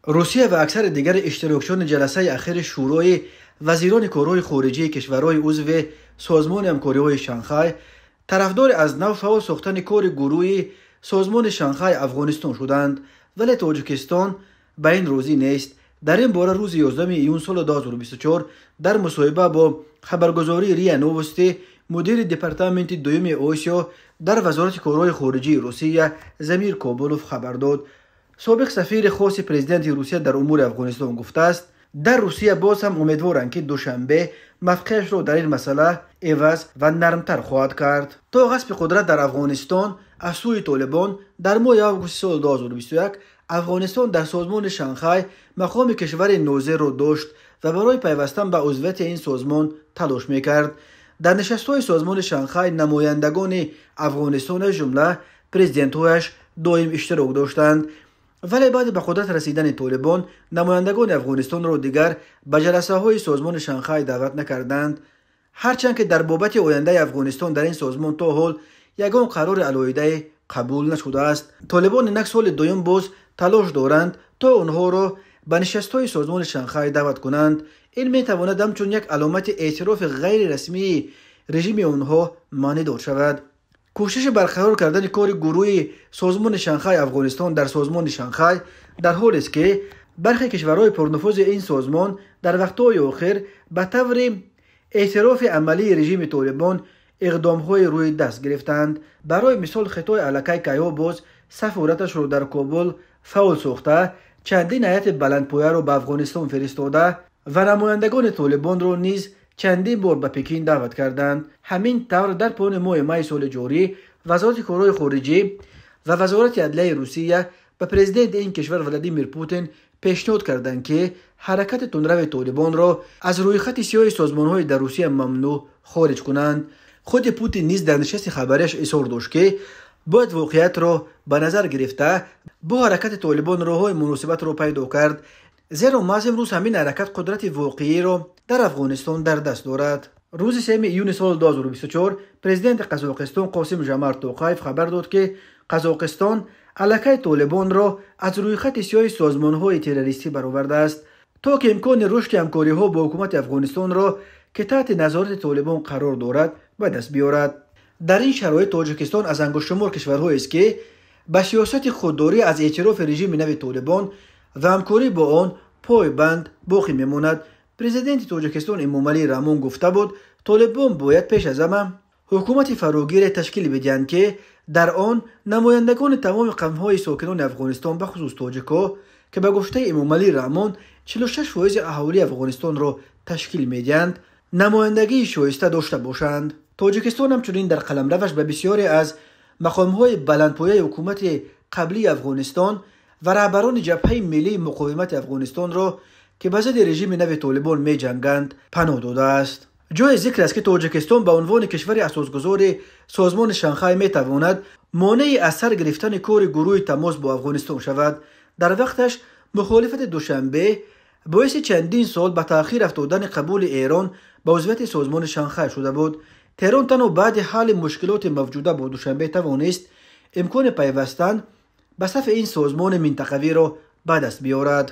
Русия ва аксари дигари иштирокчиёни ҷаласаи ахири Шӯрои вазирони корҳои хориҷии кишварҳои узви Созмони ҳамкориҳои Шанхай тарафдори аз нав фаъол сохтани кори гурӯҳи Созмони Шанхай Афғонистон шуданд, вале Тоҷикистон ба ин розӣ нест. Дар ин бора рӯзи 11 июн соли 2024 дар мусоҳиба бо хабаргузории РИА Новости мудири департаменти дуюми Осиё дар Вазорати корҳои хориҷии Русия Замир Кобулов хабар дод. Собиқ сафири хоси президенти Русия дар умури Афғонистон гуфтааст, дар Русия боз ҳам умедворанд, ки Душанбе мавқеашро дар ин масъала эваз ва нармтар хоҳад кард. То ғасби қудрат дар Афғонистон аз сӯи Толибон дар моҳи августи соли 2021 Афғонистон дар Созмони Шанхай мақоми кишвари нозирро дошт ва барои пайвастан ба узвияти ин созмон талош мекард. Дар нишастҳои Созмони Шанхай намояндагони Афғонистон, аз ҷумла президентҳояш, доим иштирок доштанд. Вале баъди ба қудрат расидани Толибон намояндагони Афғонистонро дигар ба ҷаласаҳои Созмони Шанхай даъват накарданд. Ҳарчанд ки дар бобати ояндаи Афғонистон дар ин созмон то ҳол ягон қарори алоҳидае қабул нашудааст. Толибон инак соли дуюм боз талош доранд, то онҳоро ба нишастҳои Созмони Шанхай даъват кунанд. Ин метавонад ҳамчун як аломати эътирофи ғайрирасмии режими онҳо маънидор шавад. Кӯшиши барқарор кардани кори гурӯҳи Созмони Шанхай Афғонистон дар Созмони Шанхай дар ҳолест, ки бархе кишварҳои пурнуфузи ин созмон дар вақтҳои охир ба таври эътирофи амалии режими Толибон иқдомҳои рӯи даст гирифтанд. Барои мисол, Хитой аллакай кайҳо боз сафораташро дар Кобул фаъол сохта, чандин ҳайати баландпояро ба Афғонистон фиристода ва намояндагони Толибонро низ чандин бор ба Пекин даъват карданд. Ҳамин тавр, дар поёни моҳи майи соли ҷорӣ Вазорати корҳои хориҷӣ ва Вазорати адлияи Русия ба президенти ин кишвар Владимир Путин пешниҳод карданд, ки ҳаракати тундрави Толибонро аз рӯйхати сиёҳи созмонҳои дар Русия мамнӯъ хориҷ кунанд. Худи Путин низ дар нишасти хабарияш изҳор дошт, ки бояд воқеиятро ба назар гирифта бо ҳаракати Толибон роҳҳои муносибатро пайдо кард, зеро маҳз имрӯз ҳамин ҳаракат қудрати воқеиро дар Афғонистон дар даст дорад. Рӯзи 3 июни соли 2024 президенти Қазоқистон Қосим Жамар Тоқаев хабар дод, ки Қазоқистон аллакай Толибонро аз рӯйхати сиёҳи созмонҳои террористӣ баровардааст, то ки имкони рушди ҳамкориҳо бо ҳукумати Афғонистонро, ки таҳти назорати Толибон қарор дорад, ба даст биёрад. Дар ин шароит Тоҷикистон аз ангуштшумор кишварҳоест, ки ба сиёсати худдорӣ аз эътирофи режими нави Толибон ва ҳамкорӣ бо он пойбанд боқӣ мемонад. Президенти Тоҷикистон Эмомалӣ Раҳмон гуфта буд, Толибон бояд пеш аз ҳама ҳукумати фарогире ташкил бидиҳанд, ки дар он намояндагони тамоми қавмҳои сокинони Афғонистон, бахусус тоҷикҳо, ки ба гуфтаи Эмомалӣ Раҳмон 46% аҳолии Афғонистонро ташкил медиҳанд, намояндагии шоиста дошта бошанд. Тоҷикистон ҳамчунин дар қаламраваш ба бисёре аз мақомҳои баландпояи ҳукумати қаблии Афғонистон ва раҳбарони Ҷабҳаи миллии муқовимати Афғонистонро, ки ба зидди режими нави Толибон меҷанганд, паноҳ додааст. Ҷои зикр аст, ки Тоҷикистон ба унвони кишвари асосгузори Созмони Шанхай метавонад монеи аз сар гирифтани кори гурӯҳи тамос бо Афғонистон шавад. Дар вақташ мухолифати Душанбе боиси чандин сол ба таъхир афтодани қабули Эрон ба узвияти Созмони Шанхай шуда буд. Теҳрон танҳо баъди ҳалли мушкилоти мавҷуда бо Душанбе тавонист имкони пайвастан ба сафи ин созмони минтақавиро ба даст биёрад.